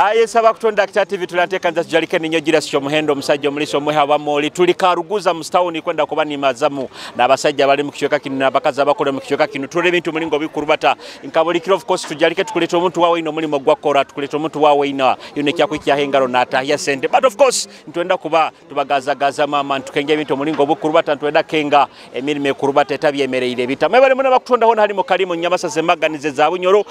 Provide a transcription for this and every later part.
Aye saba kutonda Kitara TV tulantekanza tujalike ninyo gira sio muhendo omusajja omulisa omweha wamoli tuli Karuguza mu town kwenda kuba nimazamu n'abasajja bali mu kichweka kino n'abakazi abakole mu kichweka kino tule ebintu mulingo bikurubata nkabulikiro. Of course tujalike tukuleta omuntu wawe ino mulimo gwakora tukuleta omuntu wawe ino yune kyakwikya hengaro n'atahya sente, but of course ntwenda kuba tubagazagaza mama ntukenge ebintu mulingo bukurubata ntwenda kenga emirimo ekurubata etabyemereire bita mwebale muna bakutonda hona halimo kalimo nyamasa zemaganize za Bunyoro,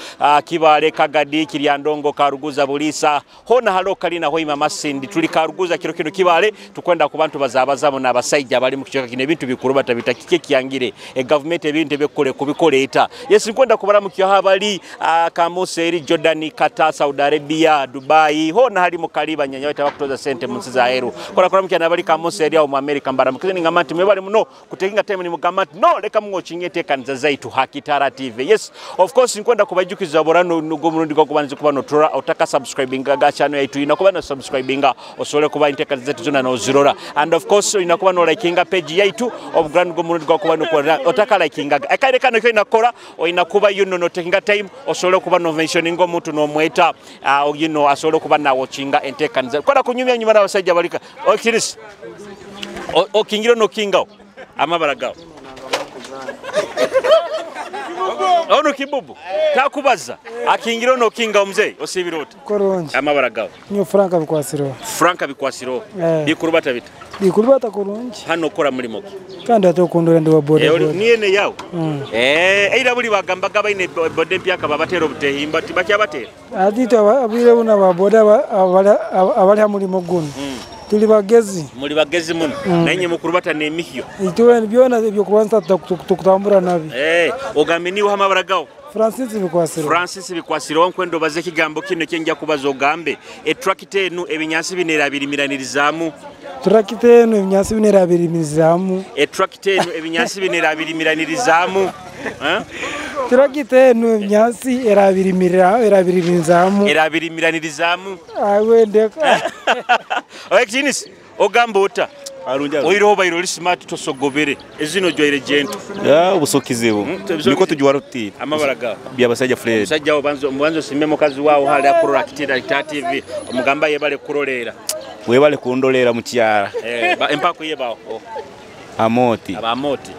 Kibale, Kagadi, Kiryandongo, Karuguza, Bulisa hona halo kalina hoima Masindi. Tuli Karuguza kiro kino Kibale tukwenda ku bantu bazabazamu n'abasajja bali mu kichweka kino ebintu bikurubata bitakike kyangire e government ebintu ebikole kubikoleeta. Yes, nkwenda kubaramukia habali Kamuse eri Jordan, Qatar, Saudi Arabia, Dubai hona hali mukaliba nyanya weta bakutoza sente mu nsi za heru kola kuramukia nabali Kamuse eri awo mu America mbaramukize ningamba nti mwebale muno kutekinga time ni mugamba nti no leka mwochinge kanza zaitu Hakitara TV. Yes, of course nkwenda kubajukiza borano nugo murundi gwa kubanza kuba notura otaka subscribing ga channel yaitu ina kuba no subscribinga osobole kuba enteekaniza zaitu zonna nozirora, and of course ina kuba no likinga page yaitu obugran gwo murundi gwa kuba nokora otaka likinga akaire kano kyo inakora oina kuba you know no taking time osobole kuba no mentioning omuntu nomweta you know asobole kuba na watchinga enteekaniza kola kunyumya nyuma n'abasajja balika okiris okingiro no kinga amabara gawo ono kibubu takubaza akingira ono kinga omuzei osibira oti Kurungi. Amabara gawe. Nyo Franka Bikwasiro. Franka Bikwasiro. Bikurubata bita. Bikurubata kurungi. Hano okora mulimo ki? Kandi ate okundora ndi wa boda boda. Niene yawe. Eira buli bagambaga baine boda empyaka babatera obutehimba tibakyabatera. Ati abwire buna ba boda abali ha mulimo guno. Tuli bagezi. Muli bagezi muno. Naye mukurubata n'emihyo. Itwe byona ebyokubanza tukutambura nabi. Ogambe niwe amabara gawe. Francis Bikwasiro. Francis Bikwasiro nkwendo baze kigambo kino kyenja kubaza ogambe etrakita enu ebinyansi binerabirimiranirizamu. Trakita enu ebinyansi binerabirimirizaamu. Etrakita enu ebinyansi binerabirimiranirizamu. Trakita enu ebinyansi erabirimirizaamu. Erabirimiranirizamu. Awe ndeka. Oyekinis ogamba ota. Oiroho bairo smart tosogobere ezino jwaire gento. Ya obusokizibu. Niko tujwara tuti. Amabara gawe. Byabasajja Fred. Omusajja wo banzo simbe mukazi wawo hali akurora Kitara TV omugamba yebale kurolera. Webale kundolera mu kyara. Empako yebawo. Amoti. Abamoti.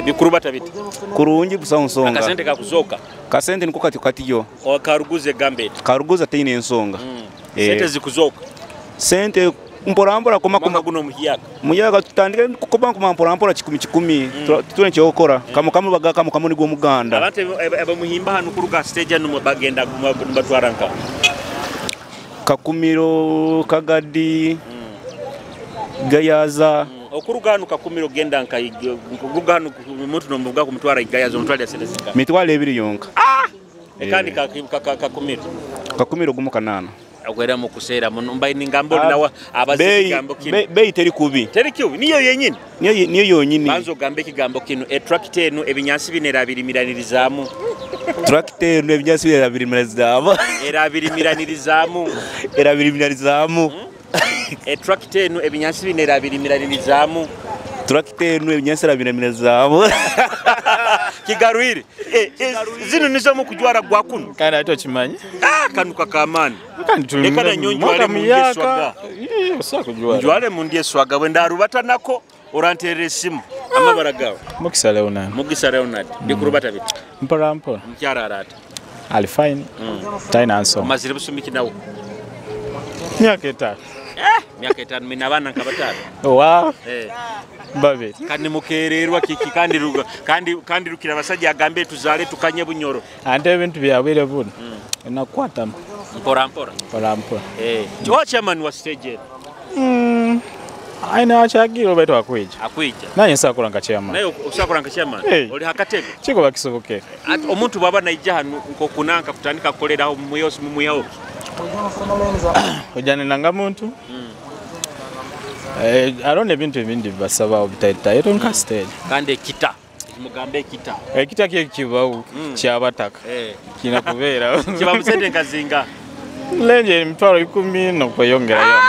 Bikurubata biti. Kurungi busa nsonga. Akasente kakuzoka. Kasente niko kati katiyo. Karuguze gambete. Karuguza teine ensonga. Sente zikuzoka. Sente mpora mpora koma koma guno muhiyaka. Muhiyaka tutandike kuba kuma mpora mpora 10 10 tutune kyokora. Kamo kamo baga kamo kamo ni gwo muganda. Abantu abamuhimba hano kuruga stage hano bagenda batwara nka. Kakumiro, Kagadi, Gayaza. Okuruga hano Kakumiro genda nka kuruga hano muntu nomuvuga kumutwara Gayaza omutwara sente zika. Mitwalo 2 yonka. Kandi Kakumiro. Kakumiro gumu kanana. Okwera mu kuseera muno mbaye ningambo nawa abazi kigambo kino. Bei teri kubi. Teri kubi niyo yenyini. Niyo yonyini. Banzo gambe kigambo kino etrakita enu ebinyansi binerabirimiranirizamu. Trakita enu ebinyansi binerabirimiranirizamu. Erabirimiranirizamu. Erabirimiranirizamu. Etrakita enu ebinyansi binerabirimiranirizamu. Trakita enu ebinyansi erabirimiranirizamu. Kigarwire. Zino nizo mu kujwara gwa kuno. Kandi ato kimanyi. Kanuka kamani. Kandi tuli Lekana nyonjwale mu ndye swaga. Osaka kujwara. Njwale mu ndye swaga bwe ndarubata nako oranterera esimu. Amabara gawe. Mugisa Leonard. Mugisa Leonard. Ndikurubata biti. Mpora mpora. Mkyara arata. Ali fine. Taina nso. Mazire busumiki nawo. Myaka 5. Myaka 5 mina abana nka batano. Wow. Babiri. Kandi mukererwa kiki kandi ruga kandi rukira abasajja agambe tuzale tukanye Bunyoro. Ante ebintu byabwire buno. Nakwata mpora mpora. Mpora mpora. Wa chairman wa stage. Aina achagiro betu akwija. Akwija. Naye nsakora nka chairman. Naye osakora nka chairman. Oli hakatebe. Chiko bakisoboke. Omuntu baba naija hano nkokunanka kutandika kukoleraho muyosi mumuyaho. Ojane nanga muntu. Arone ebintu ebindi basaba obitaita nka stage. Kandi ekita. Mugambe ekita. Ekita kiye kibawo kyabataka. Kina kubeera. Kiba musente nkazinga. Lenje emitwalo 10 nokweyongerayo.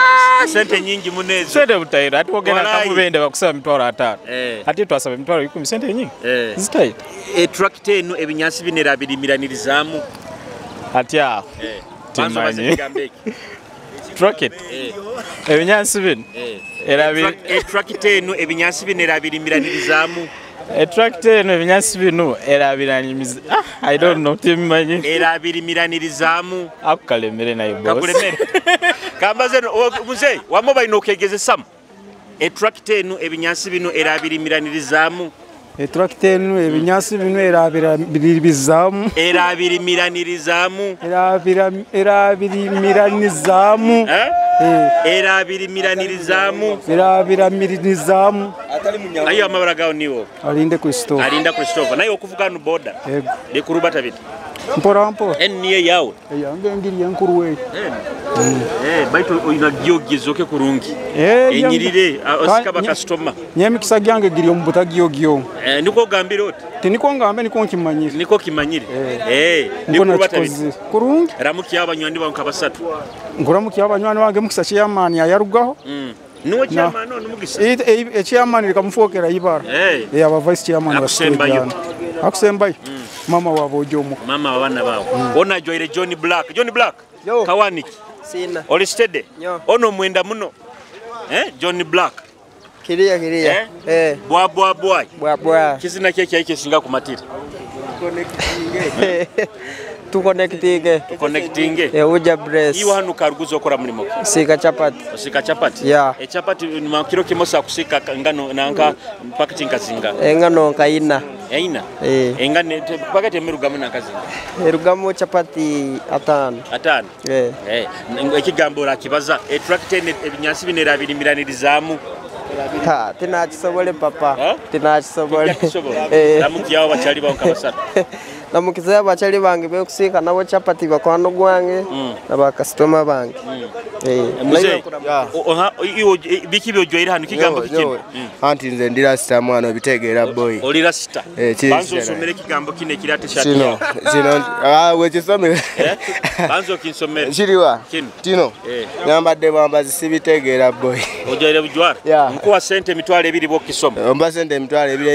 Sente nyingi munezo. Sente butaira ati ogenda kamubende bakusaba mitwalo 5. Ati twasaba mitwalo 10 sente nyingi. Zitaita. Etrakita enu ebinyansi binerabirimiranirizamu. Ati aho. Timanyi. Tractor. Ebinyansi bino. Etrakita eno ebinyansi bino erabirimiranirizamu. Etrakita eno ebinyansi bino erabiranyimiza. I don't know, timanyi. Erabirimiranirizamu. Akukalemere nayo boss. Kakulemere. Kambaze mzee, wamo balina okegezesamu. Etrakita eno ebinyansi bino erabirimiranirizamu. Etrakita eno ebinyansi bino erabirimiranirizamu. Erabirimiranirizamu. Erabirimiranirizamu. Erabirimiranirizamu. Erabiramiranirizamu. Ayo amabara gawo niwo. Alinde Christopher. Alinda Christopher. Naye okuvuga no boda. Yego. Likurubata bita. Mpora mpora. Niye yawe. Yange ngiri yankuru we. Baitu oyina gyogezoke kurungi. Enyirire osika ba customer. Nyemikisa gyange giri omubuta gyogyo. Niko gambire oti. Tiniko ngambe niko nkimanyire. Niko kimanyire. Likurubata bita. Kurungi. Ramuki abanywani banka basatu. Nkuramuki abanywani bange mukisa chairman yayarugaho. Nuwe chairman no numugisa. Chairman likamufokera ibara. Aba vice chairman akusembayo. Akusembayo. Mama wabo ojomo. Mama wabana bawo. Ona joire John Black. John Black. Kawaniki. Sina. Oli steady. Ono mwenda muno. John Black. Kiria kiria. Bwa bwa bwa. Bwa bwa. Kizina kye kye singa kumatira. Tuconnectinge. Tuconnectinge. Uja brace. Iwe hano karuguzo okora mulimo. Sika chapati. Osika chapati. Yeah. Chapati ni kilo kimosa kusika ngano nanka paketi nkazinga. Engano nkaina. Aina. Engano paketi emerugamu nankazinga. Erugamu chapati atano. Atano. Ekigambo rakibaza tractor ebinyansi bino erabirimiranirizamu. Ha, tinakisobole papa. Tinakisobole. Ramukiyawo bakyali bawo nkabasatu. Namukiza abachali bange bekusika nabo chapati bakwano gwange naba customer bange. Mzee, biki byojwaire hano kigambo kikino? Anti nze ndi rasta mwana bitegeera boy. Oli rasta. Banzo osomere kigambo kino ekiri ate shati. Kino, kino wekisomere. Banzo kinsomere. Kiriwa? Kino. Kino. Nyambadde bwambazi sibitegeera boy. Ojwaire bujwara? Nkuwa sente emitwalo ebiri bw'okisoma. Omba sente emitwalo ebiri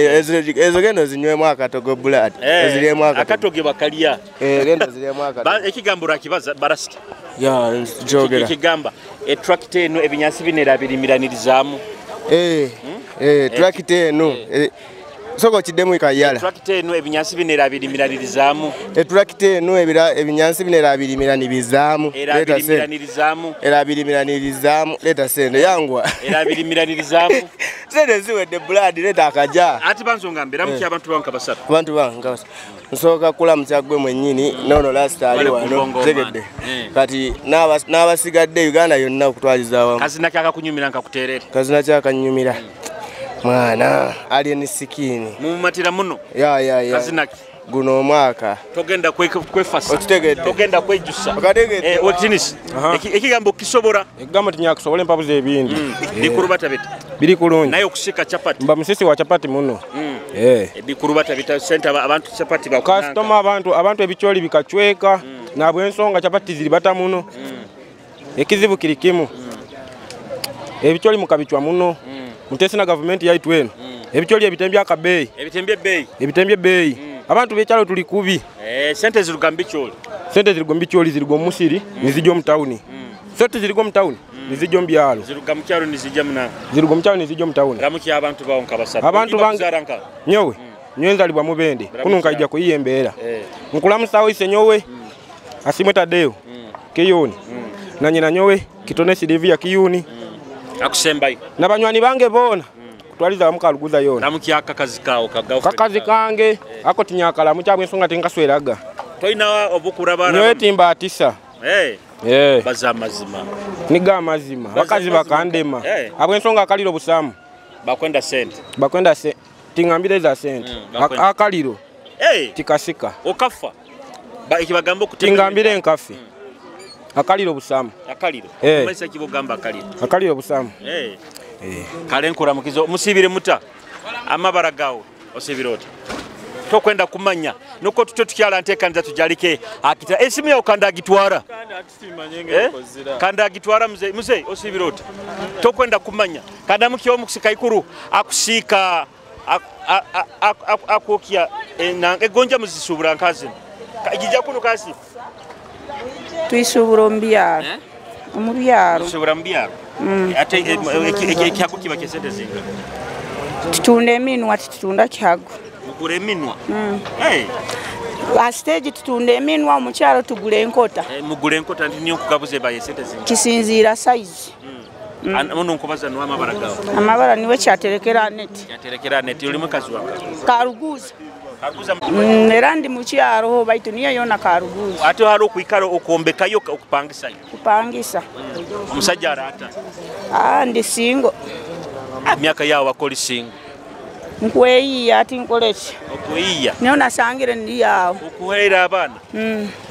ezo genda ozinywemu akatogo blood. Eziriemu akatogo. Akatoge bakalya. Genda oziriemu akatogo. Ekigambo rakibaza barasta. Ya, njogera. Ekigamba etrakita eno ebinyansi bino erabirimiranirizamu. Trakita eno soko kiddemu ikayala. Etrakita eno ebinyansi bino erabirimiranirizamu. Etrakita eno ebinyansi bino erabirimiranirizamu. Erabirimiranirizamu. Erabirimiranirizamu. Leta sente yangwa. Erabirimiranirizamu. Sente ziwedde blood leta akaja. Ati banzo ngambira muki abantu banka basatu. Abantu banka basatu. Nsooka kulamukya gwe mwennyini nono last ali wano tegedde. Kati n'abasigadde Uganda yonna okutwaliza awamu. Kazina kyakakunyumira nkakuteerere. Kazina kyakanyumira. Mwana alien skin. Mumatira muno. Ya. Kazina ki? Guno omwaka. Togenda kwefasa. Okitegedde. Togenda kwejusa. Okategedde. Wekitinisi. Ekigambo kisobora. Ekigambo tinyakusobola empabuza ebindi. Bikurubata bita. Biri kulungi. Naye okusika chapati. Mba musisi wa chapati muno. Bikurubata bita sente abantu chapati bakunanga. Customer abantu ebicholi bikachweka na bwensonga chapati ziribata muno. Ekizibu kiri kimu. Ebicholi mukabichwa muno. Mutesi na government yaitu eno. Ebicholi ebitembya akabeyi. Ebitembye beyi. Ebitembye beyi. Abantu bekyalo tuli kubi. Sente ziruga mbicholi. Sente ziruga mbicholi ziruga musiri nizijja mu town. Sente ziruga mu town nizijja mu byalo. Ziruga mu kyalo nizijja muna. Ziruga mu kyalo nizijja mu town. Ramuki abantu bawo nkabasatu. Abantu bange nyowe. Nywenzalibwa mubende. Kuno nkaija kuyiye embeera. Nkulamusawo ise nyowe. Asimwe Tadeo. Kiyuni. Na nyina nyowe kitone Silivia Kiyuni. Akusembayo. Nabanywani bange bona. Kutwaliza wamu kaluguza yona. Ramuki akakazi kawo ka girlfriend. Kakazi kange ako tinyakala mukyabwe ensonga tinkasweraga. Toyina obukura bana. Nyowe timba atisa. Baza mazima. Niga amazima. Bakazi bakandema. Abwe ensonga akaliro busamu. Bakwenda sente. Bakwenda sente. Tingambire za sente. Akaliro. Tikasika. Okafa. Ekibagamba okutemera. Tingambire nkafe. Akaliro busamu. Akaliro. Omaisa kibogamba akaliro. Akaliro busamu. Kale nkuramukizo musibire muta amabara gawo osibire ota tokwenda kumanya nuko tutyo tukyala nteekaniza tujalike akita esimu yawo kanda agitwara kanda agitwara mzee osibire ota tokwenda kumanya kanda mukyo omukusika ikuru akusika akokya egonja muzisubura nkazino gijja kuno kasi Twisubura omu byaro. Omu byaro. Twisubura mu byaro. Ate ekihago kiba kyesente zinga? Tutunda eminwa, tutunda kihago. Mugura eminwa? Hey. Ba stage tutunda eminwa, omu kyaro tugula enkota. Mugula enkota nti niyo nkugabuze baye sente zinga? Kisinziira size. Muno nkubaza no amabara gawe. Amabara niwe kyaterekera net. Kyaterekera net oli mukazi waka. Karuguza. Karuguza. Era ndi mu kyaro baitu niyo yona karuguza. Ate haro kuikara okombekayo okupangisayo. Kupangisa. Omusajja arata. Ndi single. Myaka yawe wakoli single. Nkweyiya ati nkoleki. Okweyiya. Niyo nasangire ndi yawo. Okuhera abaana.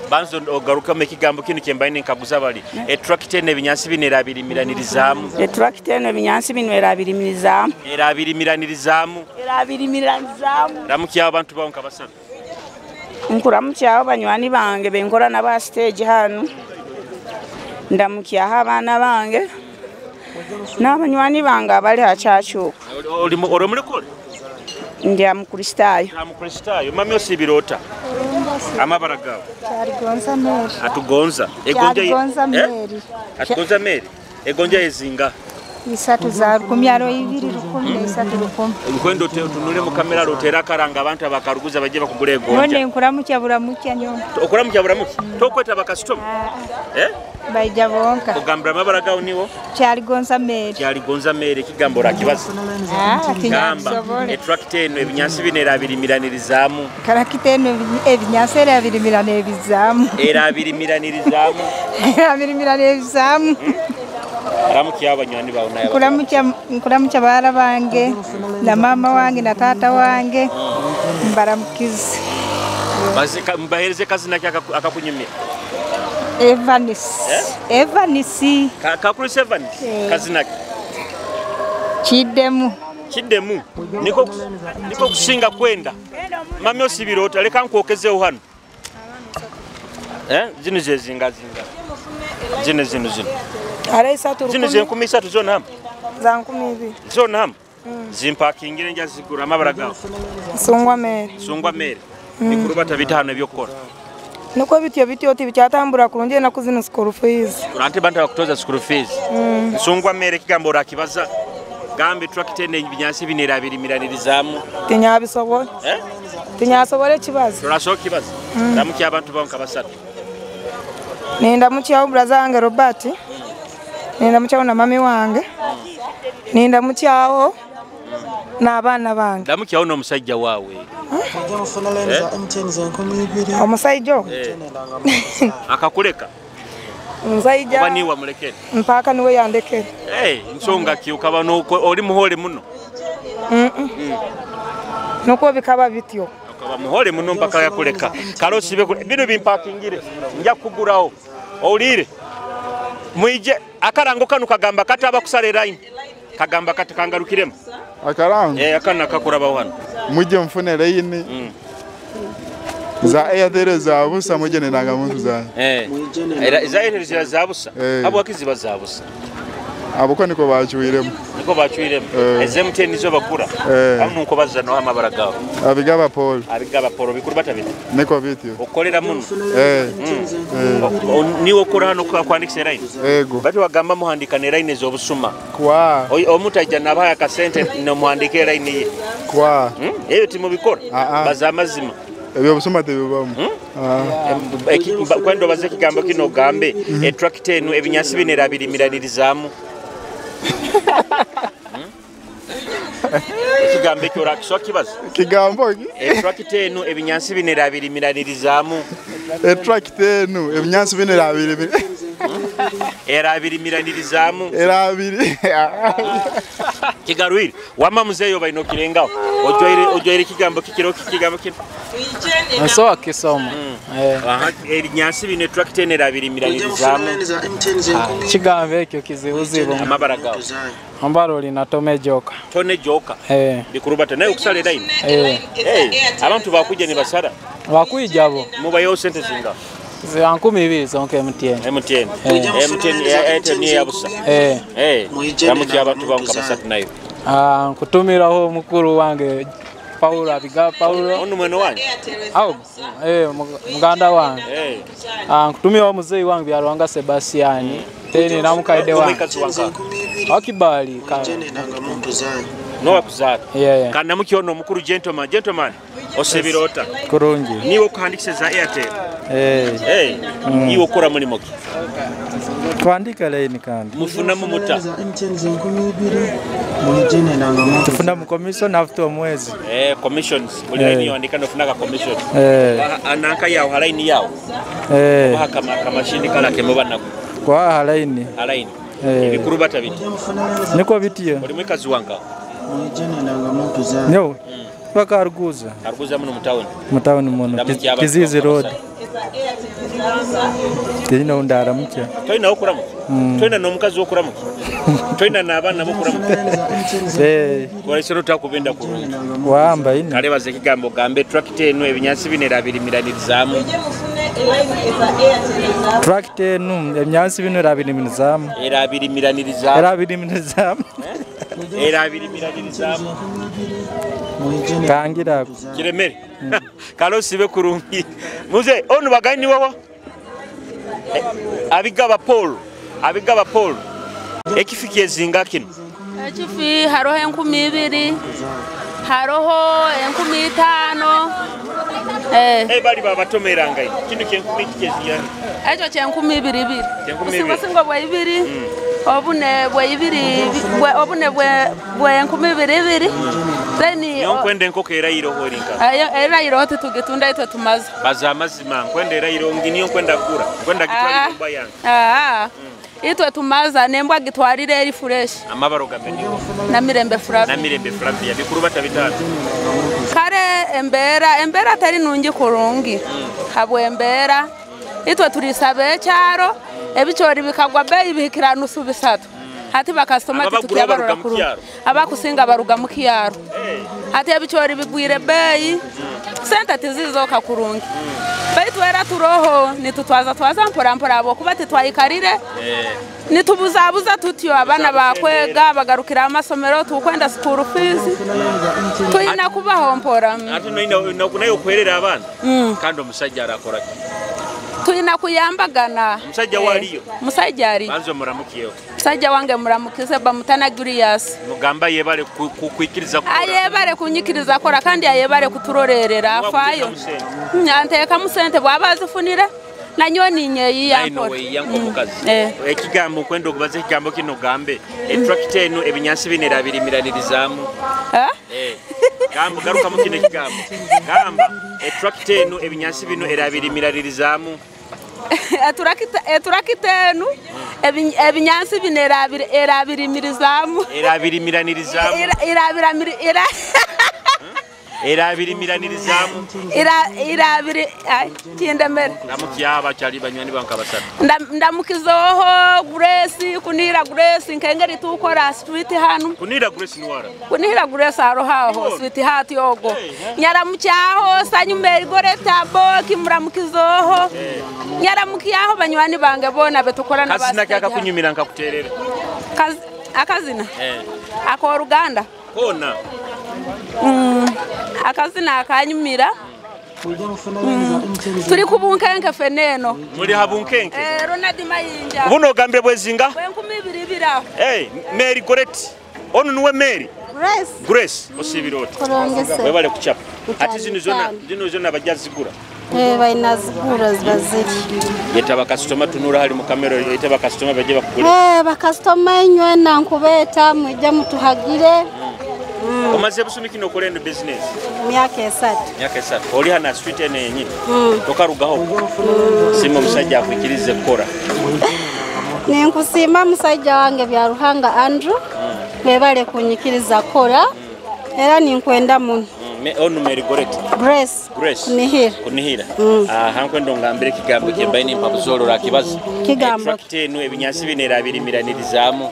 Banzo ogaruka mu ekigambo kino kye mbaine nkaguza bali. Etractor eno ebinyansi bino erabirimiranirizamu. Etractor eno ebinyansi bino erabirimirizaamu. Erabirimiranirizamu. Erabirimiranirizamu. Ramukya abantu bawo nkabasatu. Nkuramukya abanywani bange benkora naba stage hano. Ndamukyaho abaana bange. N'abanywani bange abali ha kyakyuka. Oli mulekole? Ndi Mukristayo. Mukristayo. Mami osibirota. Amabara gawe. Kyaligonza Mary. Atugonza. Egonja Mary. Atugonza Mary. Egonja ezinga. Isatu za 20 1 isatu 10. Nkwendo tunule mu kamera rotera karanga abantu abakaruguza baje bakugura egonja. None nkuramukya buramukya nyo. Okuramukya buramukya. Tokweta bakasitoma. Baija bonka. Ogambira amabara gawe niwo? Kyaligonza Mary. Kyaligonza Mary kigambo rakibaza. Gamba etractor eno ebinyansi bino erabirimiranirizamu. Karakita eno ebinyansi erabirimiranirizamu. Erabirimiranirizamu. Erabirimiranirizamu. Ramukya abanywani bawe naye. Nkuramukya baara bange na mama wange na tata wange mbaramukize. Bazika mbahereze kazina akakunyumira. Evanis. Evanisi. Kakuru Evanis. Kazina Kidemu. Kidemu. Niko kusinga kwenda. Mami osibirota leka nkwokezeho hano. Zino zezinga zinga. Zino zino zino. Are isatu rukumi. Zino zenkumi isatu zona hamu. Za 20. Zona hamu. Zimpakingire nja zigura amabara gawe. Sungwa Mary. Sungwa Mary. Bikurubata bitano ebyokukora. Nuko bityo bityo tibikyatambura kurungi na kuzino school fees. Urante bantu bakutoza school fees. Sungwa Mary kigambo rakibaza. Gambe tractor ne ebinyansi bino erabirimiranirizamu. Tinyabisobola. Tinyasobole kibazo. Turasobola kibazo. Ramukya abantu bawo nkabasatu. Ninda mukyawo brother wange Robert. Ninda mukyawo na mami wange. Ninda mukyawo n'abaana bange. Ndamukyawo n'omusajja waawe. Omusajja akakuleka. Omusajja oba niwe amulekere? Mpaka niwe yandekere. Nsonga ki okaba oli muhole muno? Nuko bikaba bityo. Okaba muhole muno mpaka yakuleka. Kale osibe bino bimpakingire nja kugurawo. Owulire. Mwije akarango kano kagamba kati abakusala line. Kagamba kati kangarukiremu. Akarango? Akana kakurabaho hano. Mujye mfune line. Za Airtel za busa mujye nenanga muntu za. Za Airtel ziba za busa. Abo akiziba za busa. Abo ko niko bacyuiremo. Niko bacyuiremo. Eze MTN nizo bakura. Aho nuko bazana amabara gawe. Abigaba Paul. Abigaba Paul bikuru batabita. Niko bityo. Okolera muno. Niwe okora hano kwandikisa line. Ego. Bati wagamba muhandika ne line z'obusuma. Kwa. Omutajja nabaha akasente no muhandike line ye. Kwa. Eyo timubikora. Baza amazima. Ebyo busuma tebibamu. Kwendo baze kigambo kino gambe etractor eno ebinyansi bino erabirimiranirizamu. Ekigambo ekyo orakiswa kibazo. Kigambo ki? Etractor eno ebinyansi bino erabirimiranirizamu. Etractor eno ebinyansi bino erabirimiranirizamu. Erabiri. Kigarwire. Wama muzeeyo balina okirengawo. Ojoire kigambo kikiro kigambo kino. Nsobola kisoma. Ebinyansi bino etractor eno erabirimiranirizamu. Kigambo ekyo kizibuzibu. Amabara gawe. Ambalo olina tome joka. Tone joka. Bikurubata naye okusala line. Abantu bakujja ne basala. Bakwijja bo. Mubayo sente zinga. Za 20 zonke MTN. MTN. MTN Airtel ni yabusa. Ramukya abantu bawo nkabasatu nayo. Nkutumiraho mukuru wange Paulo abiga Paulo. Ono mwene wange? Au, muganda wange. Nkutumia muzeyi wange Byarwanga Sebastian. Teni namukaide wange. Wakibali ka. Nowa kuzaala. Yeah. Kana mukiono mukuru gentleman, gentleman. Osebirota. Kurungi. Niwe okuhandikisa za Airtel. Niwe okora mulimo ki? Twandika line kandi. Mufunamu muta. Tufuna mu commission after omwezi. Commissions. Buli line yandika nofunaka commission. Ananka yawo line yawo. Kama kamashini kala kemuba nako. Kwa line. Line. Ebikuru batabiti. Niko bitiyo. Oli mwekazi wanka. Nyo. Paka Arguza. Arguza muno mutawuni. Mutawuni muno. Kizizi road. Tena undara mutya. Toyina okuramu. Toyina n'omukazi okuramu. Toyina n'abaana bokuramu. Kolesero takubenda kurungi. Wamba ino. Kale baze kigambo gambe tractor eno ebinyansi bino erabirimiranirizamu. Tractor eno ebinyansi bino erabirimiranirizamu. Erabirimiranirizamu. Erabirimiranirizamu. Erabirimiranirizamu. Kangira kiremere. Kalosi be kurungi. Muze onu bagani wawa. Abigaba Paul. Abigaba Paul. Ekifikie zinga kino. Ekifi haroho 2000. Haroho 5000. Bali babatomeranga ino. Kino kye 10,000 kikeziya. Ekyo kye 2000. Singo singo bwa ibiri. Obune bwa ibiri obune bwa 2000. Then nkwende enkoko erayiro horinka. Erayiro tetugitunda itwe tumaze. Baza amazima nkwende erayiro nginiyo nkwenda kugura. Nkwenda gitwalire mbwa yange. Itwe tumaza nembwa gitwalire eri fresh. Amabaro gameniwo. Na Mirembe Flavia. Na Mirembe Flavia bikuru batabitano. Kare embera tari nungi kurungi. Habwe embera itwe turisaba ekyaro ebichori bikagwa bei bihikira nusu bisatu. Hati bakasoma tukiyabarora kurungi. Abakusinga baruga mu kiyaro. Hati ebichori bigwire bei. Senta tizizoka kurungi. Baitu era turoho nitutwaza twaza mpora mpora abo kuba titwayikarire. Nitubuzabuza tutyo abana bakwega bagarukira amasomero tukwenda school fees. Tuyina kubaho mpora. Ati nayo kwerera abana. Kandi omusajja arakora ki? Tuyina kuyambagana. Musajja waliyo. Musajja ali. Banzo muramukiyo. Musajja wange muramukize bamutana Gurias. Mugamba yebale kukwikiriza kora. Ayebale kunyikiriza kora kandi ayebale kuturorerera afayo. Nanteka musente bwabazifunira. Nanyoni nyeyi yampora. Ekigambo kwenda okubaza ekigambo kino gambe. Etractor eno ebinyansi bino erabirimiranirizamu. Gambo garuka mu kino ekigambo. Gamba etractor eno ebinyansi bino erabirimiranirizamu. Eturakita eno ebinyansi bino erabirimirizaamu. Erabirimiranirizamu. Erabirimiranirizamu. Irabiri kindemere. Ndamukiaba kyali banywani banka basatu. Ndamukizoho Grace kunira Grace nkengeri tukora street hanu. Kunira Grace niwara. Kunira Grace arohaho street hat yogo. Nyaramukyaho sanyumeri goreta boki muramukizoho. Nyaramukiyaho banywani bange bona betukora na basi. Kazina kyaka kunyumira nkakuterera. Akazina. Akoruganda. Kona. Akazina akanyumira. Turi kubunkenke feneno. Muri habunkenke. Ronald Mayinja. Buno gambe bwezinga? Bwe 2000 aho. Mary Goretti. Onu nuwe Mary. Grace. Grace osibirota. Webale kuchapa. Ati zino zona bajja zigura. Baina zigura zibaziri. Yeta bakasitoma tunura hali mu kamera yeta bakasitoma baje bakugura. Bakasitoma inywe na nkubeta mwijja mutuhagire. Omaze busumi kino okora eno business? Myaka 3. Myaka 3. Oli hana street ene yenyini. Tokarugaho. Sima omusajja akwikirize kukora. Ninkusiima musajja wange Byaruhanga Andrew. Webale kunyikiriza kora. Era ninkwenda muno. Onu Mary Goretti. Grace. Grace. Kunihira. Kunihira. Hankwendo ngambire kigambo kyembaye nimpabuzolo rakibaza. Kigambo. Tractor eno ebinyansi bino erabirimiranirizamu.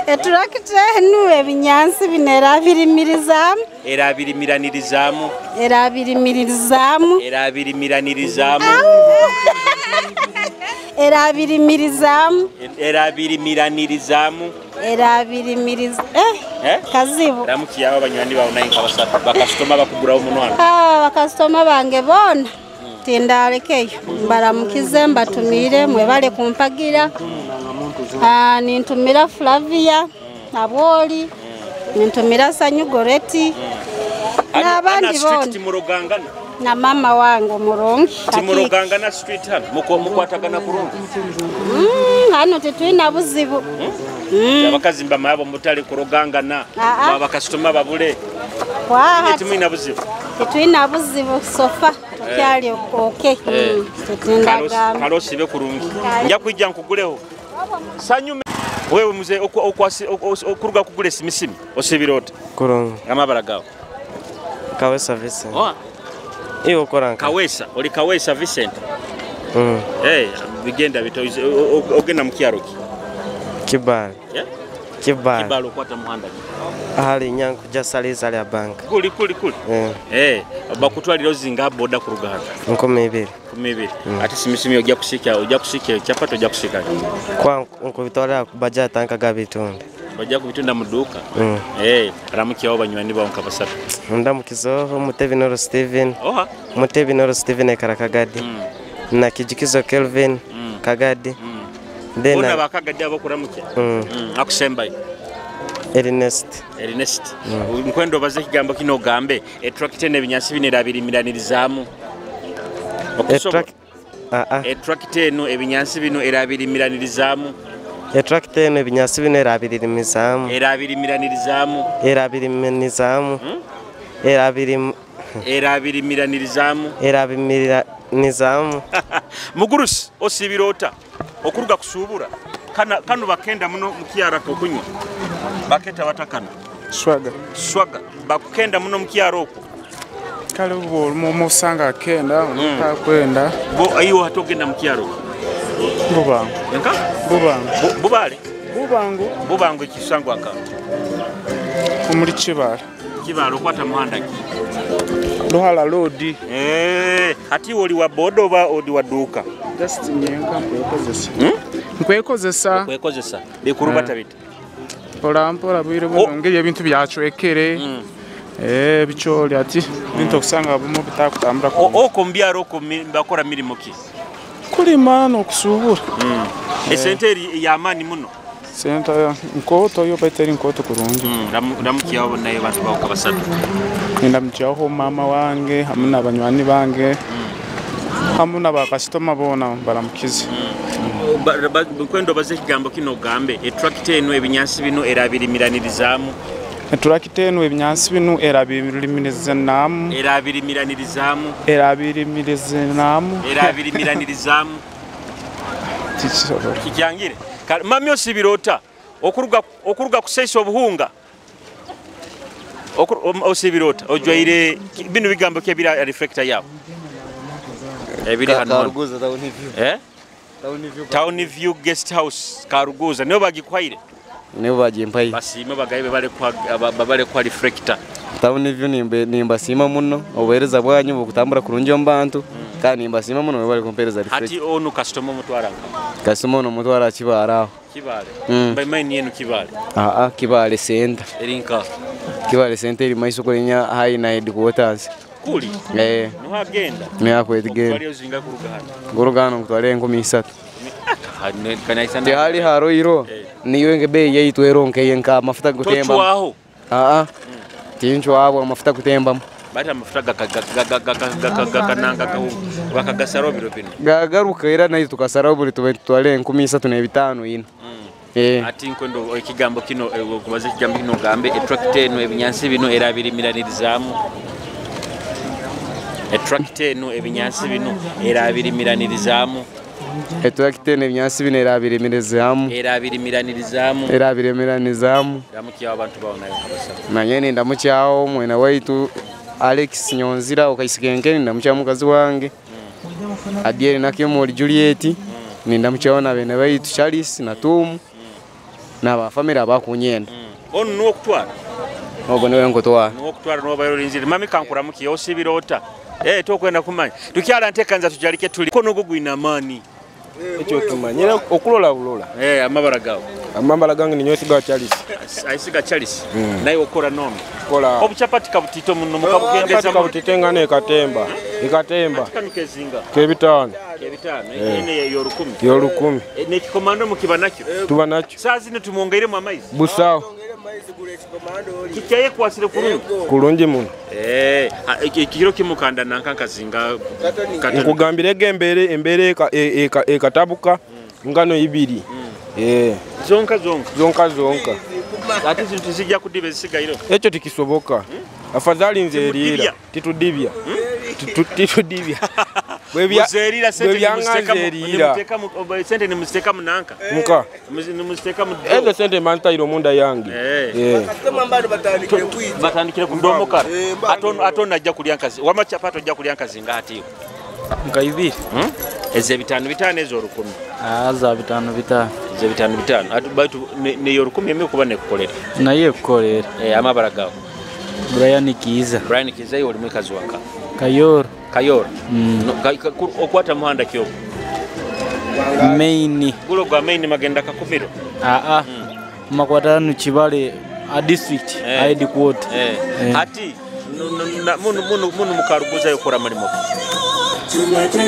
Eturakita enu ebinyansi bino erabirimirizaamu. Erabirimiranirizamu. Erabirimirizaamu. Erabirimiranirizamu. Erabirimirizaamu. Erabirimiranirizamu. Erabirimirizaamu. Kazibu. Ramukiyaho abanywani bawe naye nkabasatu bakasitoma bakuguraho munwana. Bakasitoma bange boona tindalekeyo, mbaramukize, mbatumire, mwebale kumpagira. Nintumira Flavia Nabwoli, nintumira Sanyu Goreti n'abandi boona timurogangana na mama wange omurungi. Timurogangana street hano mukwatagana kurungi. Hano tetulina buzibu. Abakazi mbamayabo mutali kurogangana, abakasitoma babule. Tetulina buzibu. Tetulina buzibu sofa tukyali okay. Kalosi be kurungi. Nja kwijja nkuguleho. Sanyu wewe mzee okuruga kugule simisimi osibira ota? Kurungi. Amabara gawe. Kawesa Vincent. Iyo okora Kawesa, oli Kawesa Vincent. Bigenda bito ogenda mu kyaro ki? Kibale. Kibale. Kibale okwata muhanda ki? Ahali nyanku jasali ya bank. Kuli. Bakutwalira ozinga boda kuruga hano. 20. 20. Ate simisimi ojja kusika chapati ojja kusika. Kwa nkubitwala baja tanka gabitonde. Bajja kubitunda mu duka. Ramukiyaho banywani bawe nkabasatu. Ndamukizoho Mutebi Noro Steven. Mutebi Noro Steven ekara Kagadi. Na Kijikizo Kelvin Kagadi. Then ona bakagadi abakuramukia. Akusembayo. Ernest. Nkwendo baze kigambo kino gambe etrakite n'ebinyansi bino erabirimiranirizamu. Etrakite eno ebinyansi bino erabirimiranirizamu. Etrakite eno ebinyansi bino erabirimizamu. Erabirimiranirizamu. Erabirimizamu. Erabirimiranirizamu. Erabirimiranirizamu. Mugurusi osibira ota okuruga kusubura kano bakenda muno mukyara kokunywa. Baketa watakana. Swaga. Bakukenda muno mukyaro okwo. Kale ubo musanga kenda kwenda. Bo ayo hatogenda mukyaro. Bubangu. Enka? Bubangu. Bubale. Bubangu. Bubangu ekisangwa nka. Omuli Kibale. Kibale okwata muhanda ki? Luhala Road. Ati oli wa boda oba oli wa duka? Just nyenka nkwekozesa. Nkwekozesa. Nkwekozesa. Bikurubata bita. Mpola mpola bwire buno ebintu byacwekere. Bicholi ati bintu okusanga bumu bitakutambura. Oko mbyaro oko bakora mirimo ki? Kulima n'okusubura. Esente eri y'amaani muno. Sente nkoto yo baiteri nkoto kurungi. Ndamukiyaho naye bantu bawo kabasatu. Ndamukiyaho mama wange hamwe n'abanywani bange. Hamwe n'abakasitoma boona baramukize. Nkwendo baze ekigambo kino gambe etrakite eno ebinyansi bino erabirimiranirizamu. Etrakite eno ebinyansi bino erabirimiranirizamu. Erabirimiranirizamu. Erabirimiranirizamu. Erabirimiranirizamu. Kikyangire. Mami osibira ota okuruga kuseisa obuhunga. Osibira ota ojwaire bino bigambo ki ebira reflector yawo. Ebiri hano. Karuguza Town View. Town View Guest House Karuguza niyo bagikwaire. Niyo bagimpaye. Basime bagaye babale kwa reflector. Town View nimbasima muno obuhereza bwanyu bukutambura kurungi omu bantu kandi nimbasima muno babale kumpereza reflector. Hati onu customer mutwara nka. Customer ono mutwara Kibale aho. Kibale. By mine yenu Kibale. Kibale Center. Erinka. Kibale Center eri maiso kulenya high na headquarters. Kuli. Nuhagenda. Nihakwetgenda. Kwali ozinga kuruga hano. Kuruga hano kutwale 3000. Tihali haro iro. Niyo nge yaitu eronke yenka mafuta kutemba. Tochwaho. Tinchwaho amafuta kutemba. Bata amafuta gakananga bakagasaro biro bino. Gagaruka era nayo tukasaro buri tutwale 3500 ino. Ati nkwendo ekigambo kino kubaza ekigambo kino gambe etrakite eno ebinyansi bino erabirimiranirizamu. Etrakite eno ebinyansi bino erabirimiranirizamu. Etrakite eno ebinyansi bino erabirimirizaamu. Erabirimiranirizamu. Erabirimiranirizamu. Ndamukyawo abantu bawo nayo kabasa. Nanye ndamukyawo mwena waitu Alex Nyonzira okaisikenke ndamukyawo mukazi wange. Adiel Nakimuli Juliet ndamukyawo na bene baitu Charles na Tom n'abafamily abakunyenda. Ono nuwo kutwara. Ogo niwe nkutwara. Nuwo kutwara nuwo bayolinzira. Mami kankuramukiye osibira ota. Tokwenda kumanya. Tukyala ntekanza tujalike tuli. Kono ogwo gwina amaani. Ekyo kimanyire okulola bulola. Amabara gawe. Amabara gange ni Nyosiga Charles. Aisiga Charles. Naye okora nono. Kola. Obuchapati kabutito muno mukabukendeza. Kabutito ngane ekatemba. Ekatemba. Kanukezinga. Kebitano. Kebitano. Ene yorukumi. Yorukumi. Nekikomando mukiba nakyo. Tuba nakyo. Saa zino tumwongeiremu amaizi. Busawo. Kikyaye kwasire kurungi. Kurungi muno. Ekiro kimukanda nankankazinga. Nkugambire embere embere ekatabuka ngano ibiri. Zonka zonka. Zonka zonka. Ate zintu zijja kudiba ezisigairo. Ekyo tikisoboka. Afadhali nze eriira. Titudibya. Titudibya. Muzerira sente nimuziteka munanka. Muka. Nimuziteka mu. Ezo sente mantayiro munda yange. Batandikire kudomoka. Atona ajja kulya nkazi. Wama chapati ojja kulya nkazi ngati. Nkaibiri. Eze bitano bitano ezo 10. Za bitano bitano. Eze bitano bitano. Atu baitu ne yo 10 emwe kuba nekukolera. Naye kukolera. Amabara gawo. Brian Kiza. Brian Kiza yo oli mwikazi wanka. Kayoro. Kayoro. No, okwata muhanda kyo. Main. Gulo gwa main magenda kakumiro. Makwata nu Kibale a district ID quote. Ati munu mukaruguza yokora mulimo.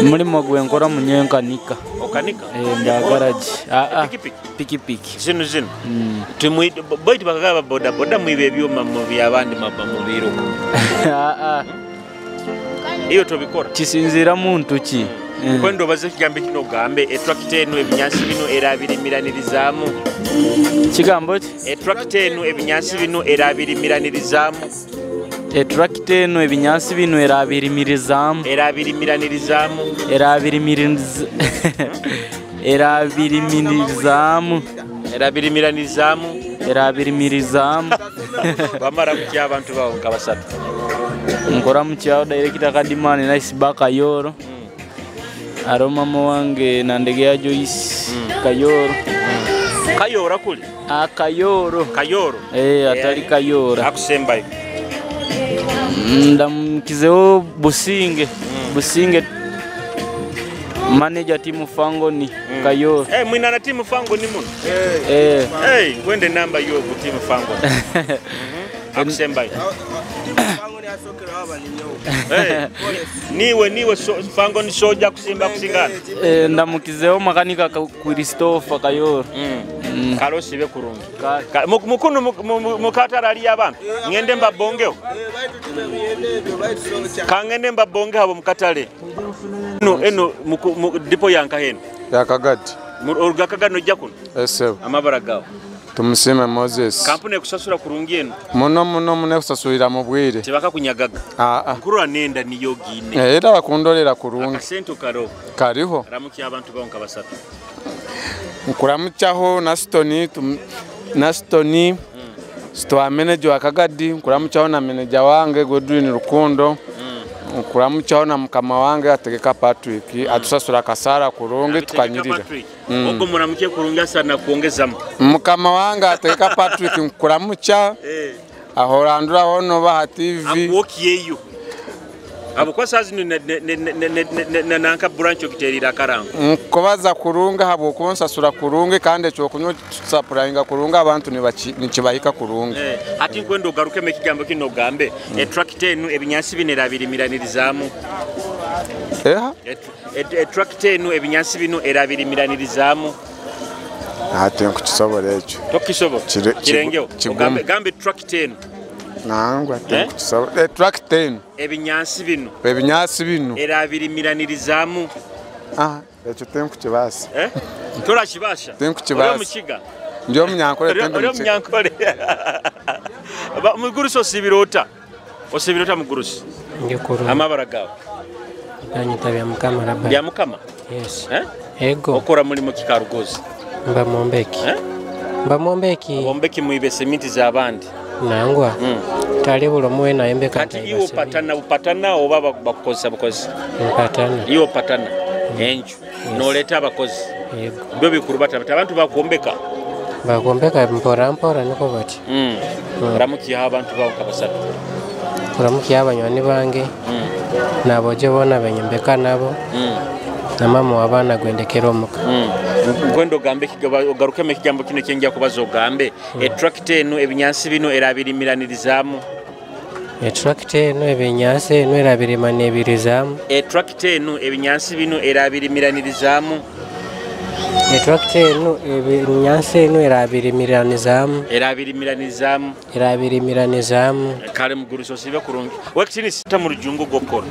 Mulimo gwe nkora munyenkanika. Okanika? Nda garage. Pikipiki. Pikipiki. Zino zino. Tumwi baitu bakagaba boda boda mwibe ebyuma mu byabandi mu biruka. Iyo tobikora. Kisinzira muntu ki? Kwendo baze kigambe kino gambe etrakite eno ebinyansi bino erabirimiranirizamu. Kigambo ki? Etrakite eno ebinyansi bino erabirimiranirizamu. Etrakite eno ebinyansi bino erabirimirizaamu. Erabirimiranirizamu. Erabirimirizaamu. Erabirimiranirizamu. Erabirimirizaamu. Bamara kutya abantu bawo nka basatu. Nkora mukyawo director Kadimani nice Bakayoro. Aro mama wange nandegea Joyce Kayoro. Kayora kuli? Kayoro. Kayoro. Atali Kayora. Akusembayo. Ndamukizeho Businge. Businge manager timu Fangoni Kayoro. Mwina na timu Fangoni muno. Ngwende namba yo ku timu Fangoni. Akusembayo. Niwe Fangoni soja kusimba kusingana. Ndamukizeho makanika Christopher Kayoro. Kalosi be kurungi. Mukunu mukatara ali abantu. Ngende mbabongeo. Kangende mbabonge habo mukatale. Eno dipo yanka heno. Yakagadi. Orugakagadi nojja kuno. Esebo. Amabara gawo. Tumusime Moses. Kampuni ekusasula kurungi eno. Muno muno muno ekusasulira mu bwire. Tebaka kunyagaga. Nkurwa nenda niyo gine. Era bakundolera kurungi. Akasento karo. Kariho. Ramuki abantu bawo nka basatu. Nkuramuchaho na Stoni store manager wa Kagadi, nkuramuchaho na manager wange Godwin Rukundo. Nkuramuchaho na mukama wange ategeka Patrick atusasura kasara kurungi tukanyirira. Ogwo muramuke kurungi asana kuongezamu. Mukama wange ategeka Patrick nkuramucha. Ahorandura hono ba TV. Akuokiyeyo. Abo kwa sazi ne nanka branch okiterira karango. Nkobaza kurunga habo konsasura kurungi kandi cyo kunywa supplyinga kurunga abantu nikibayika kurungi. Ati nkwendo garuke mekigambo kino gambe etrakite enu ebinyansi bino erabirimiranirizamu. Etrakite enu ebinyansi bino erabirimiranirizamu. Ate nkukisobola ekyo. Tokisobola. Kirengeo. Gambe gambe trakite enu. Nangwa tenkukisobola. Etrakite enu. Ebinyansi bino. Ebinyansi bino. Erabirimiranirizamu. Ekyo tenkukibasa. Torakibasha. Tenkukibasa. Oli omukiga. Ndi omunyankole tendo Oli omunyankole. Mugurusi osibirota. Osibirota mugurusi. Ndikuru. Amabara gawe. Banyita bya Mukama Rabbi. Bya Mukama? Yes. Ego. Okora mulimo kikarugozi. Mba mombeki. Mba mombeki. Bombeki muibe semiti z'abandi. Nangwa. Tali bulomuwe na embeka kati iwo patana upatana oba bakukozesa bukozi. Mpatana. Iwo patana. Enju. Noleta abakozi. Yego. Byo bikurubata abantu bakuombeka. Bakuombeka mpora mpora niko bati. Ramukiya abantu bawo kabasatu. Ramukiya abanywani bange. Naboje bona benyembeka nabo. Na mama w'abaana gwendekera omuka. Nkwenda ogambe ogarukemu ekigambo kino kyenja kubaza ogambe. Etrakita enu ebinyansi bino erabirimiranirizamu. Etrakita enu ebinyansi enu erabirimanirizamu. Etrakita enu ebinyansi bino erabirimiranirizamu. Etrakita enu ebinyansi enu erabirimiranirizamu. Erabirimiranirizamu. Erabirimiranirizamu. Kale muguruso sibe kurungi. Wekitinisi ta mu rujungu gokora.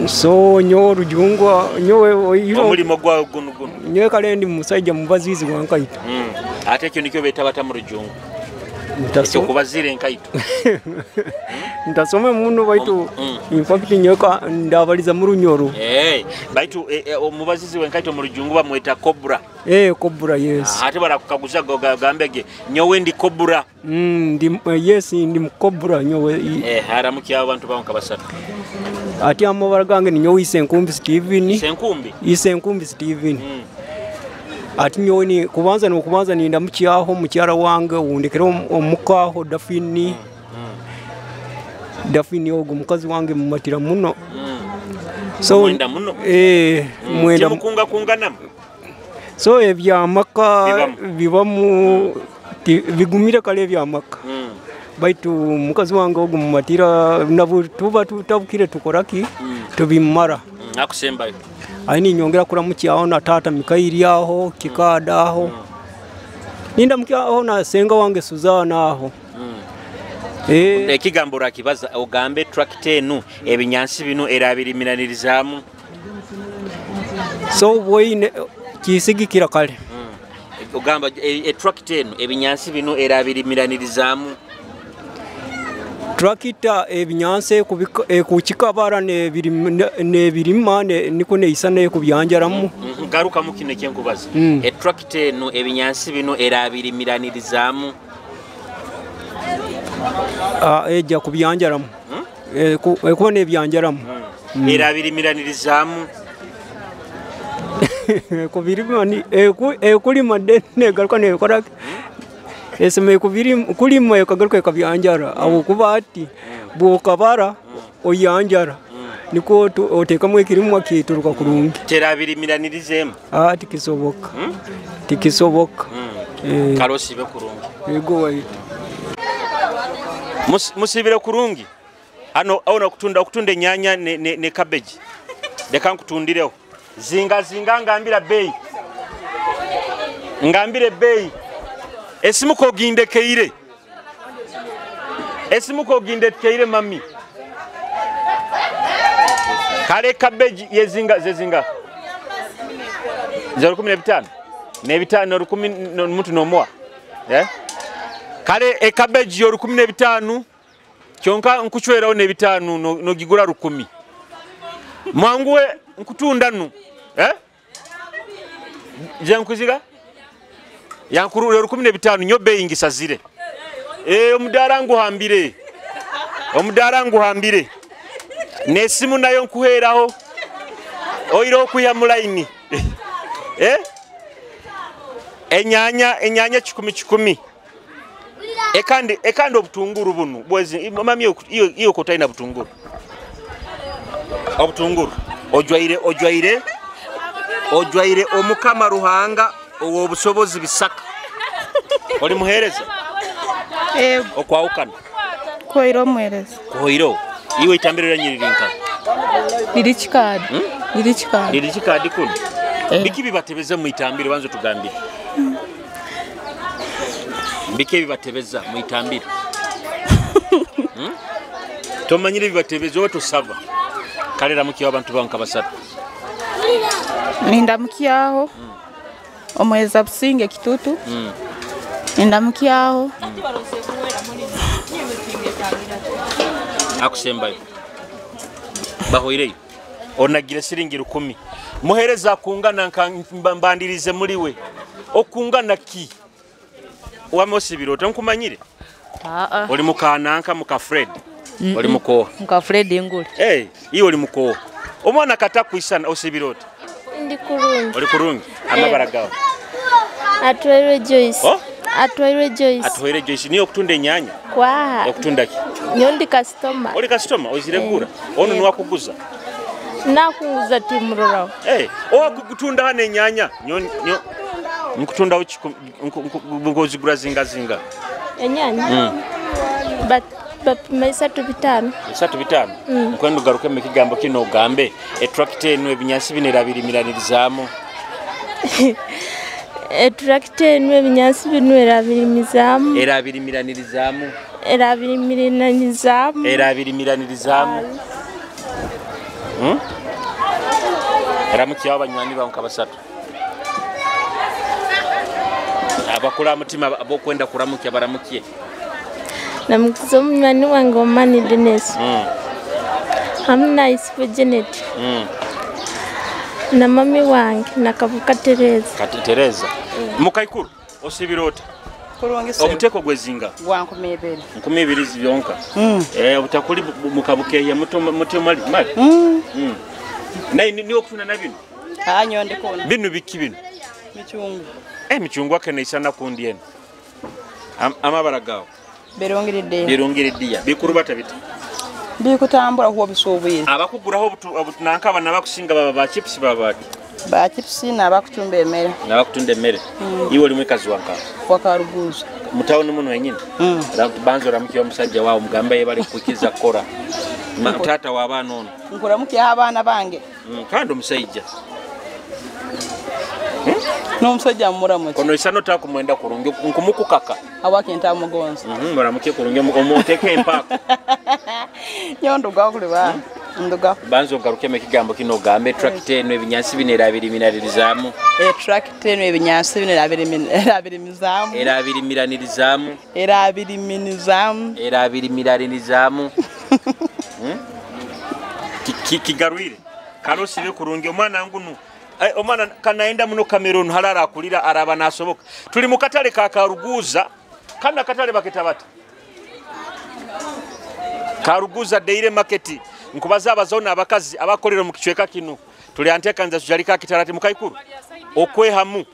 So nyo rujungu nyowe omulimo gwawe guno guno. Nyowe kale ndi musajja mubazizi wankaito. Ate ekyo nikyo beeta bata mu rujungu. Ekyo kubazira enkaito. Ntasome muno baitu in fact nyowe ndabaliza mu runyoro. Baitu omubazizi wenkaito mu rujungu bamweta cobra. Cobra yes. Ate barakukaguza gambege nyowe ndi cobra. Ndi yes ndi mukobra nyowe. Haramuki abantu banka basatu. Ati amabara gange ni nyowe Isenkumbi Steven. Isenkumbi? Isenkumbi Steven. Ati nyowe ni kubanza no kubanza ninda mukyaho mukyara wange wundekera omukaho Dafini. Dafini ogo mukazi wange mumatira muno. So mwenda muno. Mwenda mukunga kunganamu. So ebyamaka bibamu bigumire kale ebyamaka. Baitu mukazi wange ogo mumatira nabo tuba tutabukire tukoraki tubimara. Akusembayo. Aini nyongera kuramukyaho na tata Mikairi aho kikada aho. Ninda mukyaho na senga wange Suzana aho. Ekigambo rakibaza ogambe trakita enu ebinyansi bino erabirimiranirizamu. So boyine kisigikira kale. Ogamba etrakita enu ebinyansi bino erabirimiranirizamu. Trakita ebinyansi ekukikabara nebirima niko neisana ekubyanjaramu. Garuka mukino ekyenkubaza. Etrakita enu ebinyansi bino erabirimiranirizamu. Ejja kubyanjaramu. Ekuba nebyanjaramu. Erabirimiranirizamu. Kubirima ni ekulima negaruka nekora eseme kulima ekagaruka ekabyanjara abo kuba ati bwokabara oyanjara niko otekamu ekirimwa kituruka kurungi. Terabirimiranirizeemu. Tikisoboka. Tikisoboka. Kalosibe kurungi. Yego waitu. Musibire kurungi. Hano aona okutunda enyanya ne cabbage. Leka nkutundireho. Zinga zinga ngambira bei. Ngambire bei. Esimu kogindekeire. Esimu kogindekeire mami. Kale cabbage yezinga zezinga. 0.15. Ne bitano 10 muntu nomoa. Kale e cabbage yo 15 kyonka nkuchweraho ne bitano no gigura 10. Mwanguwe nkutunda nu. Je nkuziga? Yankuru 15 nyo bei ngisazire. Omudara nguhambire. Omudara nguhambire. Nesimu nayo nkuheraho. Oiro okuya mulaini. Enyanya 10 10. Ekandi obutunguru bunu. Bwezi mami iyo kotaina butunguru. Obutunguru. Ojwaire omukama Ruhanga owobusobozi bisaka. Oli muhereza? Okwawukana. Koiro muhereza. Koiro. Iwe itambiro lyanyiririnka. Liri kikadi. Liri kikadi. Liri kikadi kuno. Biki bibatebeza mu itambiro banzo tugambire. Biki bibatebeza mu itambiro. Tomanyire bibatebeza oto sava. Kalera mukiwa abantu banka basatu. Nindamukiaho. Omweza businge kitutu. Nindamukiaho. Akusembayo. Bahoireyo. Onagira siringi 10. Muhereza kungana mbandirize muliwe. Okungana ki? Wamosibiro otankumanyire? Oli mukananka muka Fred. Oli muko. Muka Fred ngule. Iwe oli muko. Omwana kata kuisana osibiro oti. Ndi kurungi. Oli kurungi. Amabara gawe. Atwairwe Joyce. Atwairwe Joyce. Atwairwe Joyce niyo okutunda enyanya. Kwa. Okutunda ki? Nyo ndi customer. Oli customer ozire gura. Ono niwakuguza. Nakunguza timuroraho. Eh, o kugutunda hano enyanya. Nyo nyo nkutundaho ngozigura zinga zinga. Enyanya. Bapima 3,500. 3,500. Nkwenda ugaruke mu kigambo kino ugambe etrakita eno ebinyansi bino erabirimiranirizamu. Etrakita eno ebinyansi bino erabirimizamu. Erabirimiranirizamu. Erabirimiranirizamu. Erabirimiranirizamu. Ramukya abanywani bawe nkabasatu. Abakula mutima abokwenda kuramukya baramukye. Namukiza omunywani wange Omani Dennis. Hamna Isifu Janet. Na mami wange nakavuka Tereza. Kati Tereza. Mukaikuru osibira ota? Omuteko gwezinga gwa 2,000. 2,000 ziyonka. Obutakuli mukabukeya muto muto mali mali. Naye niwo kufuna na bino. Anyo ndikona. Bino biki bino? Michungu. Michungu akene isana kundi eno. Amabara gawo. Birungiridde. Birungiridde. Bikurubata biti. Bikutambula kuwa bisuubire. Abakuguraho nanka abana bakusinga baba ba chips baba. Ba chips n'abakutumba emmere. N'abakutunda emmere. Iwe oli mwekazi wanka. Wakaruguza. Mutawuni muno wenyini. Banzo ramukya omusajja wawo mugamba ye bali kukiza kora. Tata w'abaana ono. Nkuramukya abaana bange. Kandi omusajja. N'omusajja muramuke. Kono isano takumwenda kurungi nkumukukaka. Awake ntamugonza. Muramuke kurungi omuteke empako. Nyondo gakuli ba. Nduga. Banzo garuke mu kigambo kino gambe tractor eno ebinyansi bino erabirimiranirizamu. Tractor eno ebinyansi bino erabirimizamu. Erabirimiranirizamu. Erabirimizamu. Erabirimiranirizamu. Kigarwire. Kalosibe kurungi omwana ngunu. Omwana kanaenda muno Cameroon halala akulira araba nasoboka. Tuli mu katale ka Karuguza. Kana katale baketa bata. Karuguza Daily Market. Nkubaza abazona abakazi abakolera mu kicweka kino. Tuli antekanza tujalika kitarati mukaikuru. Okwehamu,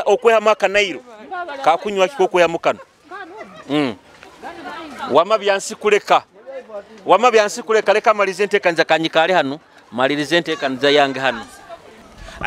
okwehamu akanairo. Kakunywa kiko okwehamu kano. Wama byansi kuleka. Wama byansi kuleka leka malize ntekanza kanyikale hano. Malirize ntekanza yange hano.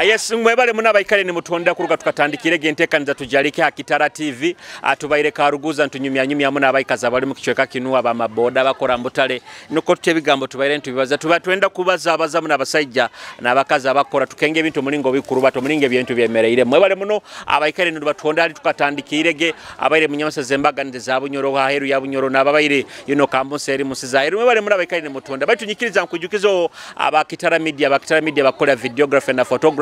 Yes, mwebale muna baikale ni mutonda kuruga tukatandikire gentekanza tujalike Hakitara TV atubaire Karuguza ntunyumya nyumya muna abaikaza bali mu kicweka kinu aba maboda bakora mbutale nuko tutebigambo tubaire ntubibaza tuba twenda kubaza abaza muna abasajja n'abakazi abakora tukenge ebintu mulingo bikuruba tomulinge ebintu byemereire mwebale muno abaikale ni batonda ali tukatandikire ge abaire munyamasa zembaga nde za Bunyoro haheru ya Bunyoro n'ababaire yuno kambonse eri musiza eri mwebale muna abaikale ni mutonda batunyikiriza nkujukizo abakitara media abakitara media bakola videography na photography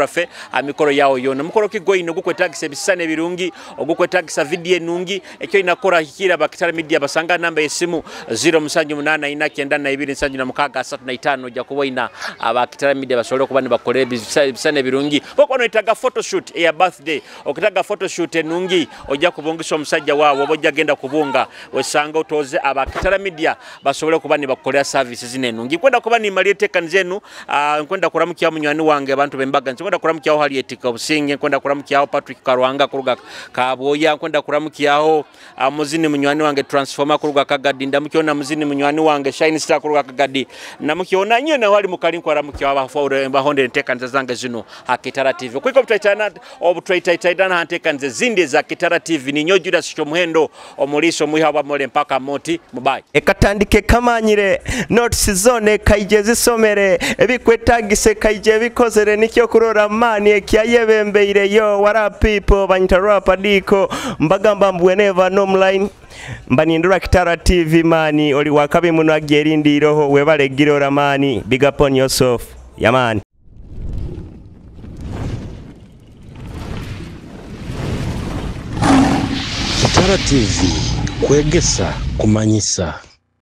amikoro yao yona mukoro kigoino gukwetagisa ebisane birungi ogukwetagisa video enungi ekyo inakora hikira bakitara media basanga namba yesimu 0784927635 ojja kuboina abakitara media basobole okuba ne bakolera ebisane birungi boko itaga photoshoot ya birthday okitaga photoshoot enungi ojja kubungisa omusajja waawo ojja genda kubunga wesanga otoze abakitara media basobole okuba ne bakolera services enungi kwenda kuba ni maliye tekanzenu nkwenda kuramukya munywani wange abantu bembaga nkwenda kuramukyaho Harriet Kabusinge nkwenda kuramukyaho Patrick Karwanga kuruga Kaboya nkwenda kuramukyaho muzini munywani wange Transformer kuruga Kagadi ndamukyona muzini munywani wange Shine Star kuruga Kagadi namukyona nye na wali mukali nkuramukyaho abafaure bahonde ntekanza zange zino Hakitara TV kwiko mutaitana obutwaitaitana hantekanze zindi za Kitara TV ni nyojuda sichomuhendo omuliso mwiha wa mole mpaka moti mubai ekatandike kamanyire notes zone kaije zisomere ebikwetagise kaije bikozere nikyo kurora mani ekyayebembeire yo what up people banyita rap adiko mbagamba mbweneva nomline mbanindura Kitara TV mani oli wakabi muno agyerindiroho webale girora mani big up on yourself yamani. Kitara TV kwegesa kumanyisa.